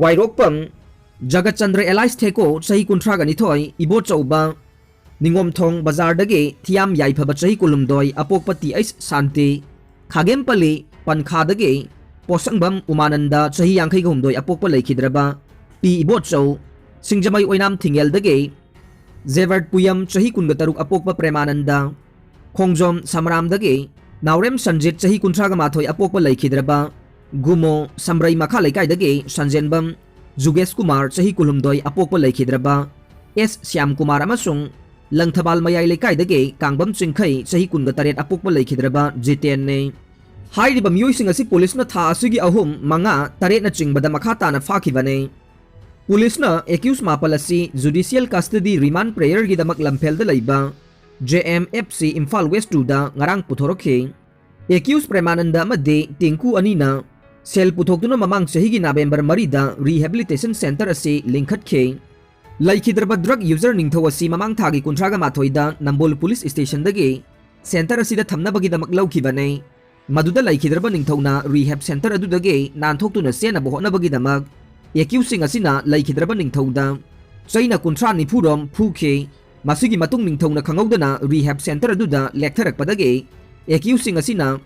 ꯋꯥꯏꯔꯣꯛꯄꯝ ꯖꯒꯠꯆꯟꯗ꯭ꯔ ꯑꯦꯂꯥꯏꯁ ꯊꯦꯀꯣ, ꯆꯍꯤ ꯀꯨꯟꯊ꯭ꯔꯥꯒ ꯅꯤꯊꯣꯏ, ꯏꯕꯣꯆꯧꯕ, ꯅꯤꯉꯣꯝꯊꯣꯡ ꯕꯖꯥꯔꯗꯒꯤ ꯊꯤꯌꯥꯝ ꯌꯥꯏꯐꯕ, ꯆꯍꯤ ꯀꯨꯟꯍꯨꯝꯗꯣꯏ, ꯑꯄꯣꯛꯄ ꯇꯤ ꯑꯩꯆ ꯁꯥꯟꯇꯤ, ꯈꯥꯒꯦꯝꯄꯜꯂꯤ ꯄꯟꯈꯥꯗꯒꯤ ꯄꯣꯠꯁꯪꯕꯝ ꯎꯃꯥꯅꯟꯗ, ꯆꯍꯤ ꯌꯥꯡꯈꯩꯒ ꯍꯨꯝꯗꯣꯏ, ꯑꯄꯣꯛꯄ ꯂꯩꯈꯤꯗ꯭ꯔꯕ ꯄꯤ ꯏꯕꯣꯆꯧ, ꯁꯤꯡꯖꯃꯩ ꯑꯣꯏꯅꯥꯝ ꯊꯤꯡꯉꯦꯜꯗꯒꯤ ꯖꯦꯕꯔꯠ ꯄꯨꯌꯝ, ꯆꯍꯤ ꯀꯨꯟꯒ ꯇꯔꯨꯛ, ꯑꯄꯣꯛꯄ ꯄ꯭ꯔꯦꯃꯥꯅꯟꯗ, ꯈꯣꯡꯖꯣꯝ ꯁꯃꯔꯥꯝꯗꯒꯤ ꯅꯥꯎꯔꯦꯝ ꯁꯟꯖꯤꯠ, ꯆꯍꯤ ꯀꯨꯟꯊ꯭ꯔꯥꯒ ꯃꯥꯊꯣꯏ, ꯑꯄꯣꯛꯄ ꯂꯩꯈꯤꯗ꯭ꯔꯕ ꯒꯨꯃꯣ, ꯁꯝꯕ꯭ꯔꯩ ꯃꯈꯥ ꯂꯩꯀꯥꯏꯗꯒꯤ ꯁꯟꯖꯦꯟꯕꯝ ꯖꯨꯒꯦꯁ ꯀꯨꯃꯥꯔ, ꯆꯍꯤ ꯀꯨꯟꯍꯨꯝꯗꯣꯏ, ꯑꯄꯣꯛꯄ ꯂꯩꯈꯤꯗ꯭ꯔꯕ ꯑꯦꯁ ꯁ꯭ꯌꯥꯝ ꯀꯨꯃꯥꯔ ꯑꯃꯁꯨꯡ ꯂꯪꯊꯕꯥꯜ ꯃꯌꯥꯏ ꯂꯩꯀꯥꯏꯗꯒꯤ ꯀꯥꯡꯕꯝ ꯆꯤꯡꯈꯩ, ꯆꯍꯤ ꯀꯨꯟꯒ ꯇꯔꯦꯠ, ꯑꯄꯣꯛꯄ ꯂꯩꯈꯤꯗ꯭ꯔꯕ ꯖꯤꯇꯦꯟꯅꯤ꯫ ꯍꯥꯏꯔꯤꯕ ꯃꯤꯑꯣꯏꯁꯤꯡ ꯑꯁꯤ ꯄꯨꯂꯤꯁꯅ ꯊꯥ ꯑꯁꯤꯒꯤ ꯑꯍꯨꯝ, ꯃꯉꯥ, ꯇꯔꯦꯠꯅ ꯆꯤꯡꯕꯗ ꯃꯈꯥ ꯇꯥꯅ ꯐꯥꯈꯤꯕꯅꯤ꯫ ꯄꯨꯂꯤꯁꯅ ꯑꯦꯀ꯭ꯌꯨꯁ ꯃꯥꯄꯜ ꯑꯁꯤ ꯖꯨꯗꯤꯁꯤꯌꯦꯜ ꯀꯁꯇꯗꯤ ꯔꯤꯃꯥꯟ ꯄ꯭ꯔꯦꯌꯔꯒꯤꯗꯃꯛ ꯂꯝꯐꯦꯜꯗ ꯂꯩꯕ J M F C Imphal west ꯇꯨꯗ ꯉꯔꯥꯡ ꯄꯨꯊꯣꯔꯛꯈꯤ꯫ ꯑꯦꯀ꯭ꯌꯨꯁ ꯄ꯭ꯔꯦꯃꯥꯅꯟꯗ ꯑꯃꯗꯤ ꯇꯤꯡꯀꯨ ꯑꯅꯤꯅ ꯁꯦꯜ ꯄꯨꯊꯣꯛꯇꯨꯅ ꯃꯃꯥꯡ ꯆꯍꯤꯒꯤ ꯅꯕꯦꯝꯕꯔ ꯃꯔꯤꯗ ꯔꯤꯍꯦꯕꯤꯂꯤꯇꯦꯁꯟ ꯁꯦꯟꯇꯔ ꯑꯁꯤ ꯂꯤꯡꯈꯠꯈꯤ꯫ ꯂꯩꯈꯤꯗ꯭ꯔꯕ ꯗ꯭ꯔꯒ ꯌꯨꯖꯔ ꯅꯤꯡꯊꯧ ꯑꯁꯤ ꯃꯃꯥꯡ ꯊꯥꯒꯤ ꯀꯨꯟꯊ꯭ꯔꯥꯒ ꯃꯥꯊꯣꯏꯗ ꯅꯝꯕꯣꯜ ꯄꯨꯂꯤꯁ ꯁ꯭ꯇꯦꯁꯟꯗꯒꯤ ꯁꯦꯟꯇꯔ ꯑꯁꯤꯗ ꯊꯝꯅꯕꯒꯤꯗꯃꯛ ꯂꯧꯈꯤꯕꯅꯤ꯫ ꯃꯗꯨꯗ ꯂꯩꯈꯤꯗ꯭ꯔꯕ ꯅꯤꯡꯊꯧꯅ ꯔꯤꯍꯦꯕ ꯁꯦꯟꯇꯔ ꯑꯗꯨꯗꯒꯤ ꯅꯥꯟꯊꯣꯛꯇꯨꯅ ꯆꯦꯟꯅꯕ ꯍꯣꯠꯅꯕꯒꯤꯗꯃꯛ ꯑꯦꯀ꯭ꯌꯨꯁꯁꯤꯡ ꯑꯁꯤꯅ ꯂꯩꯈꯤꯗ꯭ꯔꯕ ꯅꯤꯡꯊꯧꯗ ꯆꯩꯅ ꯀꯨꯟꯊ꯭ꯔꯥ ꯅꯤꯐꯨ ꯔꯣꯝ ꯐꯨꯈꯤ꯫ ꯃꯁꯤꯒꯤ ꯃꯇꯨꯡ ꯅꯤꯡꯊꯧꯅ ꯈꯪꯍꯧꯗꯅ ꯔꯤꯍꯦꯕ ꯁꯦꯟꯇꯔ ꯑꯗꯨꯗ ꯂꯦꯛꯊꯔꯛꯄꯗꯒꯤ ꯑꯦꯀ꯭ꯌꯨꯁꯁꯤꯡ ꯑꯁꯤꯅ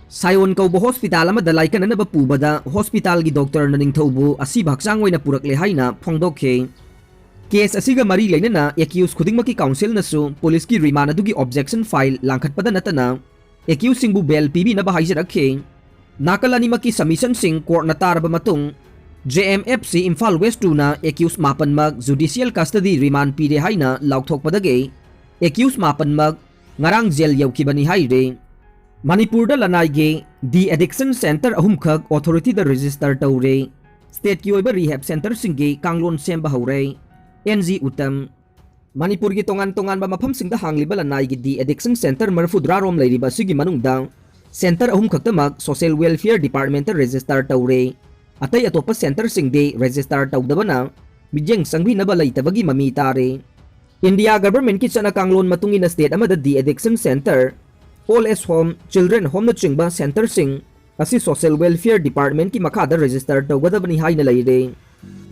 ꯁꯥꯏꯑꯣꯟ ꯀꯧꯕ ꯍꯣꯁꯄꯤꯇꯥꯜ ꯑꯃꯗ ꯂꯥꯏꯀꯠꯅꯅꯕ ꯄꯨꯕꯗ ꯍꯣꯁꯄꯤꯇꯥꯜꯒꯤ ꯗꯣꯛꯇꯔꯅ ꯅꯤꯡꯊꯧꯕꯨ ꯑꯁꯤꯕ ꯍꯛꯆꯥꯡ ꯑꯣꯏꯅ ꯄꯨꯔꯛꯂꯦ ꯍꯥꯏꯅ ꯐꯣꯡꯗꯣꯛꯈꯤ꯫ ꯀꯦꯁ ꯑꯁꯤꯒ ꯃꯔꯤ ꯂꯩꯅꯅ ꯑꯦꯀ꯭ꯌꯨꯁ ꯈꯨꯗꯤꯡꯃꯛꯀꯤ ꯀꯥꯎꯟꯁꯤꯜꯅꯁꯨ ꯄꯨꯂꯤꯁꯀꯤ ꯔꯤꯃꯥꯟ ꯑꯗꯨꯒꯤ ꯑꯣꯕꯖꯦꯛꯁꯟ ꯐꯥꯏꯜ ꯂꯥꯡꯈꯠꯄꯗ ꯅꯠꯇꯅ ꯑꯦꯀ꯭ꯌꯨꯁꯁꯤꯡꯕꯨ ꯕꯦꯜ ꯄꯤꯕꯤꯅꯕ ꯍꯥꯏꯖꯔꯛꯈꯤ꯫ ꯅꯥꯀꯜ ꯑꯅꯤꯃꯛꯀꯤ ꯁꯕꯃꯤꯁꯟꯁꯤꯡ ꯀꯣꯔꯠꯅ ꯇꯥꯔꯕ ꯃꯇꯨꯡ, J M F C Imphal west ꯇꯨꯅ ꯑꯦꯀ꯭ꯌꯨꯁ ꯃꯥꯄꯟꯃꯛ ꯖꯨꯗꯤꯁꯤꯌꯦꯜ ꯀꯁꯇꯗꯤ ꯔꯤꯃꯥꯟ ꯄꯤꯔꯦ ꯍꯥꯏꯅ ꯂꯥꯎꯊꯣꯛꯄꯗꯒꯤ ꯑꯦꯀ꯭ꯌꯨꯁ ꯃꯥꯄꯟꯃꯛ ꯉꯔꯥꯡ ꯖꯦꯜ ꯌꯧꯈꯤꯕꯅꯤ ꯍꯥꯏꯔꯦ꯫ ꯃꯅꯤꯄꯨꯔꯗ ꯂꯅꯥꯏꯒꯤ ꯗꯤ ꯑꯦꯗꯤꯛꯁꯟ ꯁꯦꯟꯇꯔ ꯑꯍꯨꯝꯈꯛ ꯑꯣꯊꯣꯔꯤꯇꯤꯗ ꯔꯦꯖꯤꯁꯇꯔ ꯇꯧꯔꯦ꯫ ꯁ꯭ꯇꯦꯠꯀꯤ ꯑꯣꯏꯕ ꯔꯤꯍꯦꯕ ꯁꯦꯟꯇꯔꯁꯤꯡꯒꯤ ꯀꯥꯡꯂꯣꯟ ꯁꯦꯝꯕ ꯍꯧꯔꯦ꯫ ꯑꯦꯟ ꯖꯤ ꯎꯇꯝ꯫ ꯃꯅꯤꯄꯨꯔꯒꯤ ꯇꯣꯉꯥꯟ ꯇꯣꯉꯥꯟꯕ ꯃꯐꯝꯁꯤꯡꯗ ꯍꯥꯡꯂꯤꯕ ꯂꯅꯥꯏꯒꯤ ꯗꯤ ꯑꯦꯗꯤꯛꯁꯟ ꯁꯦꯟꯇꯔ ꯃꯔꯤꯐꯨꯇꯔꯥ ꯔꯣꯝ ꯂꯩꯔꯤꯕ ꯑꯁꯤꯒꯤ ꯃꯅꯨꯡꯗ ꯁꯦꯟꯇꯔ ꯑꯍꯨꯝ ꯈꯛꯇꯃꯛ ꯁꯣꯁꯤꯌꯦꯜ ꯋꯦꯜꯐꯤꯌꯔ ꯗꯤꯄꯥꯔꯠꯃꯦꯟꯇ ꯔꯦꯖꯤꯁꯇꯔ ꯇꯧꯔꯦ꯫ ꯑꯇꯩ ꯑꯇꯣꯞꯄ ꯁꯦꯟꯇꯔꯁꯤꯡꯗꯤ ꯔꯦꯖꯤꯁꯇꯔ ꯇꯧꯗꯕꯅ ꯃꯤꯠꯌꯦꯡ ꯆꯪꯕꯤꯅꯕ ꯂꯩꯇꯕꯒꯤ ꯃꯃꯤ ꯇꯥꯔꯦ꯫ ꯏꯟꯗꯤꯌꯥ ꯒꯚꯔꯟꯃꯦꯟꯠꯀꯤ ꯆꯠꯅ ꯀꯥꯡꯂꯣꯟ ꯃꯇꯨꯡ ꯏꯟꯅ ꯁ꯭ꯇꯦꯠ ꯑꯃꯗ deaddiction centre, old age home, children ꯍꯣꯝꯅꯆꯤꯡꯕ ꯁꯦꯟꯇꯔꯁꯤꯡ ꯑꯁꯤ ꯁꯣꯁꯤꯌꯦꯜ ꯋꯦꯜꯐꯤꯌꯔ ꯗꯤꯄꯥꯔꯠꯃꯦꯟꯠꯀꯤ ꯃꯈꯥꯗ ꯔꯦꯖꯤꯁꯇꯔ ꯇꯧꯒꯗꯕꯅꯤ ꯍꯥꯏꯅ ꯂꯩꯔꯦ꯫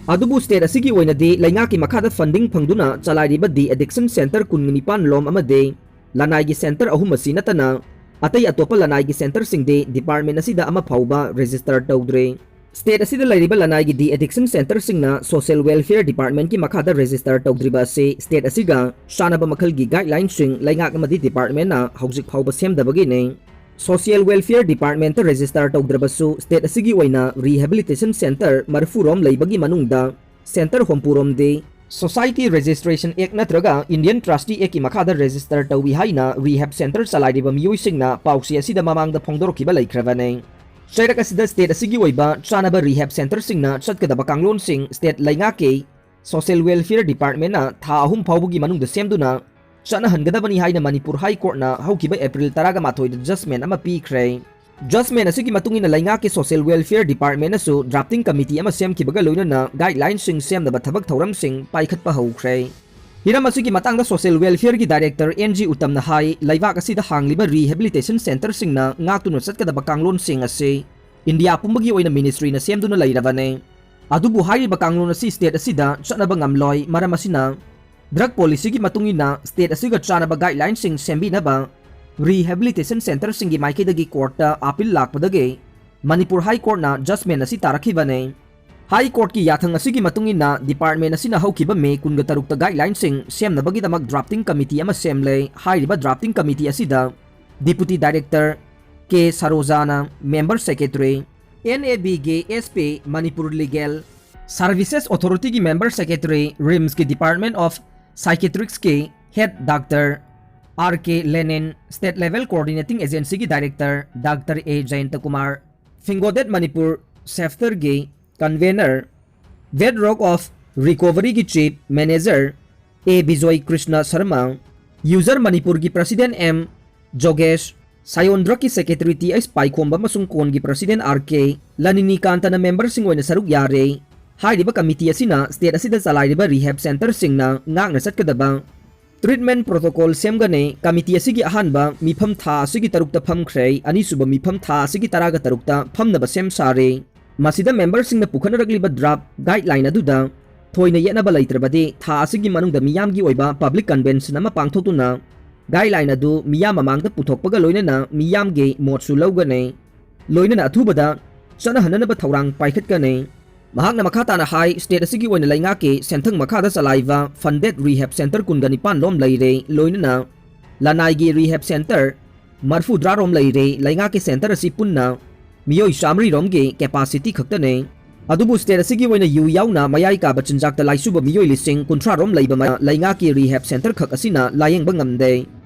ꯑꯗꯨꯕꯨ state ꯑꯁꯤꯒꯤ ꯑꯣꯏꯅꯗꯤ ꯂꯩꯉꯥꯛꯀꯤ ꯃꯈꯥꯗ funding ꯐꯪꯗꯨꯅ ꯆꯂꯥꯏꯔꯤꯕ de-addiction centre ꯀꯨꯟꯅꯤꯄꯥꯟ ꯂꯣꯝ ꯑꯃꯗꯤ ꯂꯅꯥꯏꯒꯤ centre ꯑꯍꯨꯝ ꯑꯁꯤ ꯅꯠꯇꯅ ꯑꯇꯩ ꯑꯇꯣꯞꯄ ꯂꯅꯥꯏꯒꯤ centreꯁꯤꯡꯗꯤ department ꯑꯁꯤꯗ ꯑꯃ ꯐꯥꯎꯕ register ꯇꯧꯗ꯭ꯔꯤ꯫ State ꯑꯁꯤꯗ ꯂꯩꯔꯤꯕ ꯂꯅꯥꯏꯒꯤ de-addiction centreꯁꯤꯡꯅ Social Welfare Departmentꯀꯤ ꯃꯈꯥꯗ register ꯇꯧꯗ꯭ꯔꯤꯕ ꯑꯁꯤ state ꯑꯁꯤꯒ ꯆꯥꯅꯕ ꯃꯈꯜꯒꯤ guidelineꯁꯤꯡ ꯂꯩꯉꯥꯛ ꯑꯃꯗꯤ departmentꯅ ꯍꯧꯖꯤꯛ ꯐꯥꯎꯕ ꯁꯦꯝꯗꯕꯒꯤꯅꯤ꯫ Social Welfare Departmentꯇ register ꯇꯧꯗ꯭ꯔꯕꯁꯨ state ꯑꯁꯤꯒꯤ ꯑꯣꯏꯅ rehabilitation centre ꯃꯔꯤꯐꯨ ꯔꯣꯝ ꯂꯩꯕꯒꯤ ꯃꯅꯨꯡꯗ centre ꯍꯨꯝꯐꯨ ꯔꯣꯝꯗꯤ Society Registration Act ꯅꯠꯇ꯭ꯔꯒ Indian Trustee Actꯀꯤ ꯃꯈꯥꯗ register ꯇꯧꯏ ꯍꯥꯏꯅ rehab centre ꯆꯂꯥꯏꯔꯤꯕ ꯃꯤꯑꯣꯏꯁꯤꯡꯅ ꯄꯥꯎꯆꯦ ꯑꯁꯤꯗ ꯃꯃꯥꯡꯗ ꯐꯣꯡꯗꯣꯔꯛꯈꯤꯕ ꯂꯩꯈ꯭ꯔꯕꯅꯤ꯫ ꯆꯩꯔꯛ ꯑꯁꯤꯗ state ꯑꯁꯤꯒꯤ ꯑꯣꯏꯕ ꯆꯥꯅꯕ rehab centreꯁꯤꯡꯅ ꯆꯠꯀꯗꯕ ꯀꯥꯡꯂꯣꯟꯁꯤꯡ state ꯂꯩꯉꯥꯛꯀꯤ Social Welfare Departmentꯅ ꯊꯥ ꯑꯍꯨꯝ ꯐꯥꯎꯕꯒꯤ ꯃꯅꯨꯡꯗ ꯁꯦꯝꯗꯨꯅ ꯆꯠꯅꯍꯟꯒꯗꯕꯅꯤ ꯍꯥꯏꯅ ꯃꯅꯤꯄꯨꯔ High Courtꯅ ꯍꯧꯈꯤꯕ April ꯇꯔꯥꯒ ꯃꯥꯊꯣꯏꯗ judgment ꯑꯃ ꯄꯤꯈ꯭ꯔꯦ꯫ Judgment ꯑꯁꯤꯒꯤ ꯃꯇꯨꯡ ꯏꯟꯅ ꯂꯩꯉꯥꯛꯀꯤ Social Welfare Departmentꯅꯁꯨ drafting committee ꯑꯃ ꯁꯦꯝꯈꯤꯕꯒ ꯂꯣꯏꯅꯅ guidelineꯁꯤꯡ ꯁꯦꯝꯅꯕ ꯊꯕꯛ ꯊꯧꯔꯝꯁꯤꯡ ꯄꯥꯏꯈꯠꯄ ꯍꯧꯈ꯭ꯔꯦ꯫ ꯍꯤꯔꯝ ꯑꯁꯤꯒꯤ ꯃꯇꯥꯡꯗ Social Welfareꯒꯤ Director N G ꯎꯇꯝꯅ ꯍꯥꯏ, ꯂꯩꯕꯥꯛ ꯑꯁꯤꯗ ꯍꯥꯡꯂꯤꯕ rehabilitation centreꯁꯤꯡꯅ ꯉꯥꯛꯇꯨꯅ ꯆꯠꯀꯗꯕ ꯀꯥꯡꯂꯣꯟꯁꯤꯡ ꯑꯁꯤ ꯏꯟꯗꯤꯌꯥ ꯄꯨꯝꯕꯒꯤ ꯑꯣꯏꯅ ministryꯅ ꯁꯦꯝꯗꯨꯅ ꯂꯩꯔꯕꯅꯤ꯫ ꯑꯗꯨꯕꯨ ꯍꯥꯏꯔꯤꯕ ꯀꯥꯡꯂꯣꯟ ꯑꯁꯤ state ꯑꯁꯤꯗ ꯆꯠꯅꯕ ꯉꯝꯂꯣꯏ꯫ ꯃꯔꯝ ꯑꯁꯤꯅ, drug policyꯒꯤ ꯃꯇꯨꯡ ꯏꯟꯅ state ꯑꯁꯤꯒ ꯆꯥꯅꯕ guidelineꯁꯤꯡ ꯁꯦꯝꯕꯤꯅꯕ rehabilitation centreꯁꯤꯡꯒꯤ ꯃꯥꯏꯀꯩꯗꯒꯤ courtꯇ appeal ꯂꯥꯛꯄꯗꯒꯤ ꯃꯅꯤꯄꯨꯔ High Courtꯅ judgment ꯑꯁꯤ ꯇꯥꯔꯛꯈꯤꯕꯅꯤ꯫ High Courtꯀꯤ ꯌꯥꯊꯪ ꯑꯁꯤꯒꯤ ꯃꯇꯨꯡ ꯏꯟꯅ department ꯑꯁꯤꯅ ꯍꯧꯈꯤꯕ May ꯀꯨꯟꯒ ꯇꯔꯨꯛꯇ guidelineꯁꯤꯡ ꯁꯦꯝꯅꯕꯒꯤꯗꯃꯛ drafting committee ꯑꯃ ꯁꯦꯝꯂꯦ꯫ ꯍꯥꯏꯔꯤꯕ drafting committee ꯑꯁꯤꯗ Deputy Director K ꯁꯔꯣꯖꯥꯅ member secretary, N A Bꯒꯤ S P Manipur Legal Services Authorityꯒꯤ member secretary, RIMSꯀꯤ Department of Psychiatricskꯤ head doctor R K Lenin, state level coordinating agencyꯒꯤ director doctor A Jayanta Kumar, Fingodet Manipur chapterꯒꯤ convener, Bedrock of Recoveryꯒꯤ chief manager A Bijoy Krishna Sharma, User Manipurꯒꯤ president M Jogesh, Sayon Drugꯀꯤ secretary T H ꯄꯥꯏꯈꯣꯝꯕ ꯑꯃꯁꯨꯡ ꯀꯣꯟꯒꯤ president R K ꯂꯅꯤꯅꯤꯀꯥꯟꯇꯅ memberꯁꯤꯡ ꯑꯣꯏꯅ ꯁꯔꯨꯛ ꯌꯥꯔꯦ꯫ ꯍꯥꯏꯔꯤꯕ committee ꯑꯁꯤꯅ state ꯑꯁꯤꯗ ꯆꯂꯥꯏꯔꯤꯕ rehab centreꯁꯤꯡꯅ ꯉꯥꯛꯅ ꯆꯠꯀꯗꯕ treatment protocol ꯁꯦꯝꯒꯅꯤ꯫ Committee ꯑꯁꯤꯒꯤ ꯑꯍꯥꯟꯕ ꯃꯤꯐꯝ ꯊꯥ ꯑꯁꯤꯒꯤ ꯇꯔꯨꯛꯇ ꯐꯝꯈ꯭ꯔꯦ꯫ ꯑꯅꯤꯁꯨꯕ ꯃꯤꯐꯝ ꯊꯥ ꯑꯁꯤꯒꯤ ꯇꯔꯥꯒ ꯇꯔꯨꯛꯇ ꯐꯝꯅꯕ ꯁꯦꯝ ꯁꯥꯔꯦ꯫ ꯃꯁꯤꯗ memberꯁꯤꯡꯅ ꯄꯨꯈꯠꯅꯔꯛꯂꯤꯕ draft guideline ꯑꯗꯨꯗ ꯊꯣꯏꯅ ꯌꯦꯠꯅꯕ ꯂꯩꯇ꯭ꯔꯕꯗꯤ ꯊꯥ ꯑꯁꯤꯒꯤ ꯃꯅꯨꯡꯗ ꯃꯤꯌꯥꯝꯒꯤ ꯑꯣꯏꯕ public convention ꯑꯃ ꯄꯥꯡꯊꯣꯛꯇꯨꯅ guideline ꯑꯗꯨ ꯃꯤꯌꯥꯝ ꯃꯃꯥꯡꯗ ꯄꯨꯊꯣꯛꯄꯒ ꯂꯣꯏꯅꯅ ꯃꯤꯌꯥꯝꯒꯤ ꯃꯣꯠꯁꯨ ꯂꯧꯒꯅꯤ꯫ ꯂꯣꯏꯅꯅ ꯑꯊꯨꯕꯗ ꯆꯠꯅꯍꯟꯅꯅꯕ ꯊꯧꯔꯥꯡ ꯄꯥꯏꯈꯠꯀꯅꯤ꯫ ꯃꯍꯥꯛꯅ ꯃꯈꯥ ꯇꯥꯅ ꯍꯥꯏ, state ꯑꯁꯤꯒꯤ ꯑꯣꯏꯅ ꯂꯩꯉꯥꯛꯀꯤ ꯁꯦꯟꯊꯪ ꯃꯈꯥꯗ ꯆꯂꯥꯏꯕ funded rehab centre ꯀꯨꯟꯒ ꯅꯤꯄꯥꯟ ꯂꯣꯝ ꯂꯩꯔꯦ, ꯂꯣꯏꯅꯅ ꯂꯅꯥꯏꯒꯤ rehab centre ꯃꯔꯐꯨꯇꯔꯥ ꯔꯣꯝ ꯂꯩꯔꯦ꯫ ꯂꯩꯉꯥꯛꯀꯤ centre ꯑꯁꯤ ꯄꯨꯟꯅ ꯃꯤꯑꯣꯏ ꯆꯥꯃꯔꯤ ꯔꯣꯝꯒꯤ capacity ꯈꯛꯇꯅꯦ꯫ ꯑꯗꯨꯕꯨ state ꯑꯁꯤꯒꯤ ꯑꯣꯏꯅ ꯌꯨ ꯌꯥꯎꯅ ꯃꯌꯥꯏ ꯀꯥꯕ ꯆꯤꯟꯖꯥꯛꯇ ꯂꯥꯏꯆꯨꯕ ꯃꯤꯑꯣꯏ ꯂꯤꯁꯤꯡ ꯀꯨꯟꯊ꯭ꯔꯥ ꯔꯣꯝ ꯂꯩꯕ ꯃ-, ꯂꯩꯉꯥꯛꯀꯤ rehab centre ꯈꯛ ꯑꯁꯤꯅ ꯂꯥꯌꯦꯡꯕ ꯉꯝꯗꯦ꯫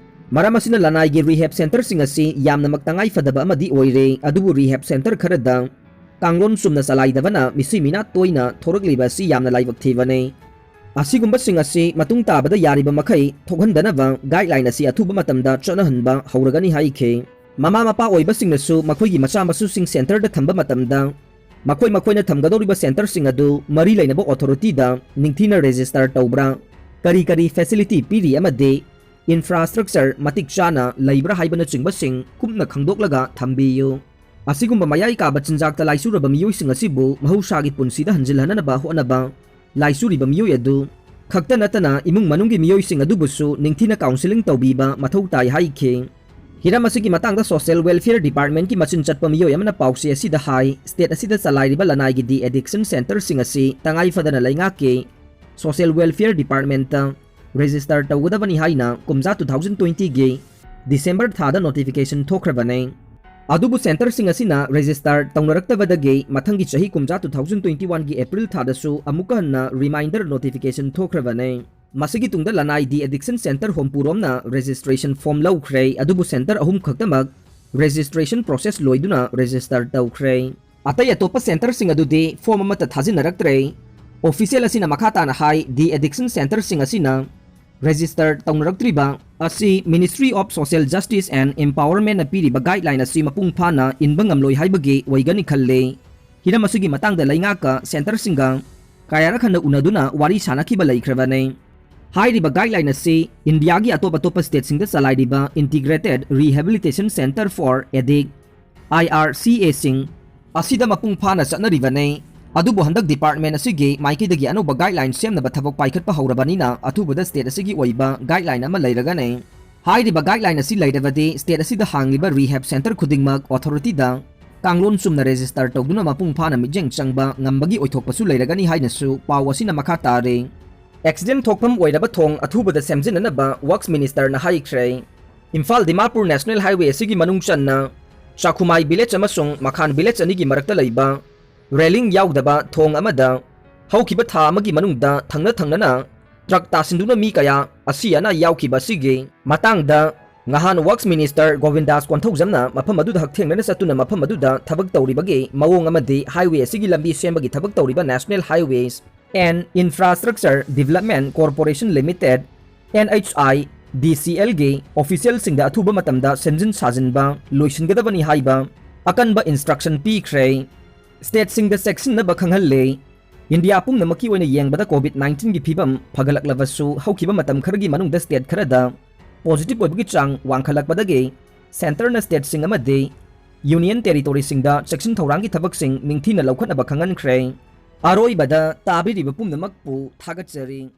ꯃꯔꯝ ꯑꯁꯤꯅ ꯂꯅꯥꯏꯒꯤ rehab centreꯁꯤꯡ ꯑꯁꯤ ꯌꯥꯝꯅꯃꯛ ꯇꯉꯥꯏ ꯐꯗꯕ ꯑꯃꯗꯤ ꯑꯣꯏꯔꯦ, ꯑꯗꯨꯕꯨ rehab centre ꯈꯔꯗ ꯀꯥꯡꯂꯣꯟ ꯆꯨꯝꯅ ꯆꯂꯥꯏꯗꯕꯅ ꯃꯤꯁꯤ ꯃꯤꯅꯥ ꯇꯣꯏꯅ ꯊꯣꯔꯛꯂꯤꯕ ꯑꯁꯤ ꯌꯥꯝꯅ ꯂꯥꯏꯕꯛ ꯊꯤꯕꯅꯤ꯫ ꯑꯁꯤꯒꯨꯝꯕꯁꯤꯡ ꯑꯁꯤ ꯃꯇꯨꯡ ꯇꯥꯕꯗ ꯌꯥꯔꯤꯕ ꯃꯈꯩ ꯊꯣꯛꯍꯟꯗꯅꯕ guideline ꯑꯁꯤ ꯑꯊꯨꯕ ꯃꯇꯝꯗ ꯆꯠꯅꯍꯟꯕ ꯍꯧꯔꯒꯅꯤ ꯍꯥꯏꯈꯤ꯫ ꯃꯃꯥ ꯃꯄꯥ ꯑꯣꯏꯕꯁꯤꯡꯅꯁꯨ ꯃꯈꯣꯏꯒꯤ ꯃꯆꯥ ꯃꯁꯨꯁꯤꯡ centreꯗ ꯊꯝꯕ ꯃꯇꯝꯗ ꯃꯈꯣꯏ ꯃꯈꯣꯏꯅ ꯊꯝꯒꯗꯧꯔꯤꯕ centreꯁꯤꯡ ꯑꯗꯨ ꯃꯔꯤ ꯂꯩꯅꯕ authorityꯗ ꯅꯤꯡꯊꯤꯅ register ꯇꯧꯕ꯭ꯔꯥ, ꯀꯔꯤ ꯀꯔꯤ facility ꯄꯤꯔꯤ ꯑꯃꯗꯤ infrastructure ꯃꯇꯤꯛ ꯆꯥꯅ ꯂꯩꯕ꯭ꯔꯥ ꯍꯥꯏꯕꯅꯆꯤꯡꯕꯁꯤꯡ ꯀꯨꯞꯅ ꯈꯪꯗꯣꯛꯂꯒ ꯊꯝꯕꯤꯌꯨ꯫ ꯑꯁꯤꯒꯨꯝꯕ ꯃꯌꯥꯏ ꯀꯥꯕ ꯆꯤꯟꯖꯥꯛꯇ ꯂꯥꯏꯆꯨꯔꯕ ꯃꯤꯑꯣꯏꯁꯤꯡ ꯑꯁꯤꯕꯨ ꯃꯍꯧꯁꯥꯒꯤ ꯄꯨꯟꯁꯤꯗ ꯍꯟꯖꯤꯜꯍꯟꯅꯅꯕ ꯍꯣꯠꯅꯕ, ꯂꯥꯏꯆꯨꯔꯤꯕ ꯃꯤꯑꯣꯏ ꯑꯗꯨ ꯈꯛꯇ ꯅꯠꯇꯅ ꯏꯃꯨꯡ ꯃꯅꯨꯡꯒꯤ ꯃꯤꯑꯣꯏꯁꯤꯡ ꯑꯗꯨꯕꯨꯁꯨ ꯅꯤꯡꯊꯤꯅ counselling ꯇꯧꯕꯤꯕ ꯃꯊꯧ ꯇꯥꯏ ꯍꯥꯏꯈꯤ꯫ ꯍꯤꯔꯝ ꯑꯁꯤꯒꯤ ꯃꯇꯥꯡꯗ Social Welfare Departmentꯀꯤ ꯃꯆꯤꯟ ꯆꯠꯄ ꯃꯤꯑꯣꯏ ꯑꯃꯅ ꯄꯥꯎꯆꯦ ꯑꯁꯤꯗ ꯍꯥꯏ, state ꯑꯁꯤꯗ ꯆꯂꯥꯏꯔꯤꯕ ꯂꯅꯥꯏꯒꯤ de-addiction centreꯁꯤꯡ ꯑꯁꯤ ꯇꯉꯥꯏ ꯐꯗꯅ ꯂꯩꯉꯥꯛꯀꯤ Social Welfare Departmentꯇ register ꯇꯧꯒꯗꯕꯅꯤ ꯍꯥꯏꯅ ꯀꯨꯝꯖꯥ two thousand twentyꯒꯤ December ꯊꯥꯗ notification ꯊꯣꯛꯈ꯭ꯔꯕꯅꯤ꯫ ꯑꯗꯨꯕꯨ centreꯁꯤꯡ ꯑꯁꯤꯅ register ꯇꯧꯅꯔꯛꯇꯕꯗꯒꯤ ꯃꯊꯪꯒꯤ ꯆꯍꯤ ꯀꯨꯝꯖꯥ two thousand twenty oneꯒꯤ April ꯊꯥꯗꯁꯨ ꯑꯃꯨꯛꯀ ꯍꯟꯅ reminder notification ꯊꯣꯛꯈ꯭ꯔꯕꯅꯤ꯫ ꯃꯁꯤꯒꯤ ꯇꯨꯡꯗ ꯂꯅꯥꯏ de-addiction centre ꯍꯨꯝꯐꯨ ꯔꯣꯝꯅ registration form ꯂꯧꯈ꯭ꯔꯦ, ꯑꯗꯨꯕꯨ centre ꯑꯍꯨꯝ ꯈꯛꯇꯃꯛ registration process ꯂꯣꯏꯗꯨꯅ register ꯇꯧꯈ꯭ꯔꯦ꯫ ꯑꯇꯩ ꯑꯇꯣꯞꯄ centreꯁꯤꯡ ꯑꯗꯨꯗꯤ form ꯑꯃꯠꯇ ꯊꯥꯖꯤꯟꯅꯔꯛꯇ꯭ꯔꯦ꯫ Official ꯑꯁꯤꯅ ꯃꯈꯥ ꯇꯥꯅ ꯍꯥꯏ, de-addiction centreꯁꯤꯡ ꯑꯁꯤꯅ register ꯇꯧꯅꯔꯛꯇ꯭ꯔꯤꯕ ꯑꯁꯤ Ministry of Social Justice and Empowermentꯅ ꯄꯤꯔꯤꯕ guideline ꯑꯁꯤ ꯃꯄꯨꯡ ꯐꯥꯅ ꯏꯟꯕ ꯉꯝꯂꯣꯏ ꯍꯥꯏꯕꯒꯤ ꯑꯣꯏꯒꯅꯤ ꯈꯜꯂꯤ꯫ ꯍꯤꯔꯝ ꯑꯁꯤꯒꯤ ꯃꯇꯥꯡꯗ ꯂꯩꯉꯥꯛꯀ centreꯁꯤꯡꯒ ꯀꯌꯥꯔꯛ ꯍꯟꯅ ꯎꯅꯗꯨꯅ ꯋꯥꯔꯤ ꯁꯥꯅꯈꯤꯕ ꯂꯩꯈ꯭ꯔꯕꯅꯤ꯫ ꯍꯥꯏꯔꯤꯕ guideline ꯑꯁꯤ ꯏꯟꯗꯤꯌꯥꯒꯤ ꯑꯇꯣꯞ ꯑꯇꯣꯞꯄ stateꯁꯤꯡꯗ ꯆꯂꯥꯏꯔꯤꯕ Integrated Rehabilitation Centre for Addict, IRCAꯁꯤꯡ, ꯑꯁꯤꯗ ꯃꯄꯨꯡ ꯐꯥꯅ ꯆꯠꯅꯔꯤꯕꯅꯤ꯫ ꯑꯗꯨꯕꯨ ꯍꯟꯗꯛ department ꯑꯁꯤꯒꯤ ꯃꯥꯏꯀꯩꯗꯒꯤ ꯑꯅꯧꯕ guideline ꯁꯦꯝꯅꯕ ꯊꯕꯛ ꯄꯥꯏꯈꯠꯄ ꯍꯧꯔꯕꯅꯤꯅ ꯑꯊꯨꯕꯗ state ꯑꯁꯤꯒꯤ ꯑꯣꯏꯕ guideline ꯑꯃ ꯂꯩꯔꯒꯅꯤ꯫ ꯍꯥꯏꯔꯤꯕ guideline ꯑꯁꯤ ꯂꯩꯔꯕꯗꯤ state ꯑꯁꯤꯗ ꯍꯥꯡꯂꯤꯕ rehab center ꯈꯨꯗꯤꯡꯃꯛ authorityꯗ ꯀꯥꯡꯂꯣꯟ ꯆꯨꯝꯅ register ꯇꯧꯗꯨꯅ ꯃꯄꯨꯡ ꯐꯥꯅ ꯃꯤꯠꯌꯦꯡ ꯆꯪꯕ ꯉꯝꯕꯒꯤ ꯑꯣꯏꯊꯣꯛꯄꯁꯨ ꯂꯩꯔꯒꯅꯤ ꯍꯥꯏꯅꯁꯨ ꯄꯥꯎ ꯑꯁꯤꯅ ꯃꯈꯥ ꯇꯥꯔꯤ꯫ Accident ꯊꯣꯛꯐꯝ ꯑꯣꯏꯔꯕ ꯊꯣꯡ ꯑꯊꯨꯕꯗ ꯁꯦꯝꯖꯤꯟꯅꯅꯕ Works Ministerꯅ ꯍꯥꯏꯈ꯭ꯔꯦ꯫ ꯏꯝꯐꯥꯜ ꯗꯤꯃꯥꯄꯨꯔ National Highway ꯑꯁꯤꯒꯤ ꯃꯅꯨꯡ ꯆꯟꯅ ꯆꯥꯈꯨꯃꯥꯏ village ꯑꯃꯁꯨꯡ ꯃꯈꯥꯟ village ꯑꯅꯤꯒꯤ ꯃꯔꯛꯇ ꯂꯩꯕ railing ꯌꯥꯎꯗꯕ ꯊꯣꯡ ꯑꯃꯗ ꯍꯧꯈꯤꯕ ꯊꯥ ꯑꯃꯒꯤ ꯃꯅꯨꯡꯗ ꯊꯪꯅ ꯊꯪꯅꯅ truck ꯇꯥꯁꯤꯟꯗꯨꯅ ꯃꯤ ꯀꯌꯥ ꯑꯁꯤ ꯑꯅꯥ ꯌꯥꯎꯈꯤꯕ ꯑꯁꯤꯒꯤ ꯃꯇꯥꯡꯗ ꯉꯍꯥꯟ Works Minister ꯒꯣꯕꯤꯟꯗꯥꯁ ꯀꯣꯟꯊꯧꯖꯝꯅ ꯃꯐꯝ ꯑꯗꯨꯗ ꯍꯛꯊꯦꯡꯅꯅ ꯆꯠꯇꯨꯅ ꯃꯐꯝ ꯑꯗꯨꯗ ꯊꯕꯛ ꯇꯧꯔꯤꯕꯒꯤ ꯃꯑꯣꯡ ꯑꯃꯗꯤ highway ꯑꯁꯤꯒꯤ ꯂꯝꯕꯤ ꯁꯦꯝꯕꯒꯤ ꯊꯕꯛ ꯇꯧꯔꯤꯕ National Highways and Infrastructure Development Corporation Limited, NHIDCLꯒꯤ officialꯁꯤꯡꯗ ꯑꯊꯨꯕ ꯃꯇꯝꯗ ꯁꯦꯝꯖꯤꯟ ꯁꯥꯖꯤꯟꯕ ꯂꯣꯏꯁꯤꯟꯒꯗꯕꯅꯤ ꯍꯥꯏꯕ ꯑꯀꯟꯕ instruction ꯄꯤꯈ꯭ꯔꯦ꯫ Stateꯁꯤꯡꯗ ꯆꯦꯛꯁꯤꯟꯅꯕ ꯈꯪꯍꯜꯂꯦ꯫ ꯏꯟꯗꯤꯌꯥ ꯄꯨꯝꯅꯃꯛꯀꯤ ꯑꯣꯏꯅ ꯌꯦꯡꯕꯗ COVID nineteenꯒꯤ ꯐꯤꯕꯝ ꯐꯒꯠꯂꯛꯂꯕꯁꯨ ꯍꯧꯈꯤꯕ ꯃꯇꯝ ꯈꯔꯒꯤ ꯃꯅꯨꯡꯗ state ꯈꯔꯗ positive ꯑꯣꯏꯕꯒꯤ ꯆꯥꯡ ꯋꯥꯡꯈꯠꯂꯛꯄꯗꯒꯤ centreꯅ stateꯁꯤꯡ ꯑꯃꯗꯤ union territoryꯁꯤꯡꯗ ꯆꯦꯛꯁꯤꯟ ꯊꯧꯔꯥꯡꯒꯤ ꯊꯕꯛꯁꯤꯡ ꯅꯤꯡꯊꯤꯅ ꯂꯧꯈꯠꯅꯕ ꯈꯪꯍꯟꯈ꯭ꯔꯦ꯫ ꯑꯔꯣꯏꯕꯗ ꯇꯥꯕꯤꯔꯤꯕ ꯄꯨꯝꯅꯃꯛꯄꯨ ꯊꯥꯒꯠꯆꯔꯤ꯫